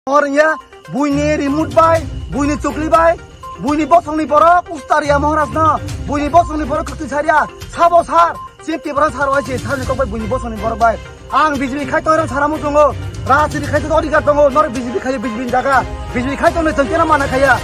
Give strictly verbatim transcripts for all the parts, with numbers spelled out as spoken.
Mohor wngya, buini remote bai, buini chukli bai, buini bosongni borok ustaria Maharaj no, buini bosongni borok khwtwi saria, sabo sar, chini Tipra sar wai se, sani kok bai buini bosongni borok bai. Ang B J P khai tongo, sara muchungo, rajniti khai tongo, odhikar tongo, norok B J P khai, B J P ni jaga, B J P khai tongo, chwng keno mana khaiya.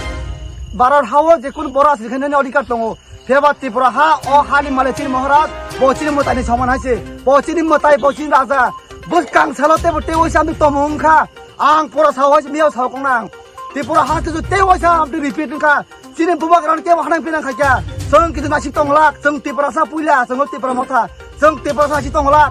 Bharat hao je kunu borok rajniti khai nani odhikar tongo. Phiyaba Tripura ha, o hani malik chini Maharaj, bo chini mwtai ni soman hai se, bo chini mwtai, bo chini raja, bwskang salo tebo tebo samdi tomo wngkha. Ang pura sao hai se, miyao sao kong nang. Tripura ha se tebo sa amtwi repeat wngkha. Chini bubagrano tebo hanang pinang khaikha. Chwng kitu nasik tong lak, chwng Tiprasa puila, chwng Tipra motha, chwng Tiprasa si tong lak.